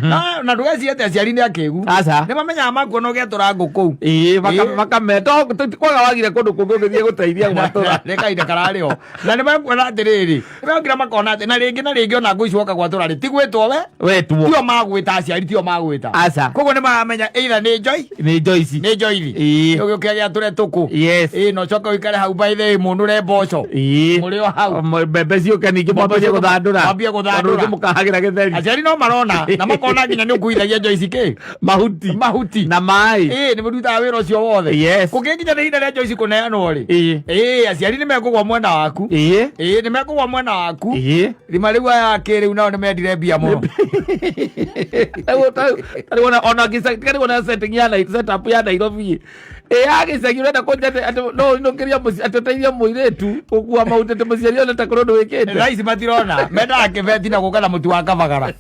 Na ndũgecirie atĩ aciari nĩ akĩgu. Aca. Nĩ mamenyaga makuona ũgĩatũra ngũ kũu. Ĩĩ, Ĩĩ. makameta kwaga wagire kũndũ kũngĩ ũngĩthiĩ gũteithia gwatũra. Nĩ kahinda kararĩ ho na nĩ mekuona atĩrĩrĩ, nĩ mekũgira makona atĩ na rĩngĩ ona ngũ ici woka gwatũra rĩ, ti gwĩtwo we. Wetwo. Tio magwĩta, aciari tio magwĩta. Aca. Koguo nĩ maramenya either nĩ njoi Nĩ Joyce. Nĩ njoithi. Ĩĩ. Ũgĩũke gĩatũre tũkũ. Yes. Ĩĩ, na ũcoke ũikare hau, by the way, mũnũre mboco. Ĩĩ. Mũrĩ o hau. Mbembe ciũke ningĩ mwambie gũthandũra. Mwambie gũthandũra. Tondũ rũciũ mũkahagĩra gĩtheri. Aciari no marona na makona nginya nĩ ũkuithagia Joyce kĩ? Mahuti. Mahuti. Na maĩ. Ĩĩ, nĩ mũrutaga wĩra ũcio wothe. Yes. Kũngĩkinya nĩ ihinda rĩa Joyce kũneanwo rĩ, Ĩĩ. Ĩĩ, aciari nĩ mekũgwa mwena waku. Ĩĩ. Ĩĩ, nĩ mekũgwa mwena waku. Ĩĩ. Rima rĩu aya akĩ rĩu nao nĩ mendire mbia mũno. Rĩu ona gĩcagi tiga rĩu ona setting ya setup ya Nairobi ĩ ya gĩcagi, ũrenda kũnja atĩ no ũinũkĩria mũciĩ atĩ ũteithie mũirĩtu gũkua mahuti, atĩ mũciari one ta kũrĩ ũndũ wĩkĩte. Thaa ici matirona, mendaga kĩbeti na gũka na mũtu wa kabagara.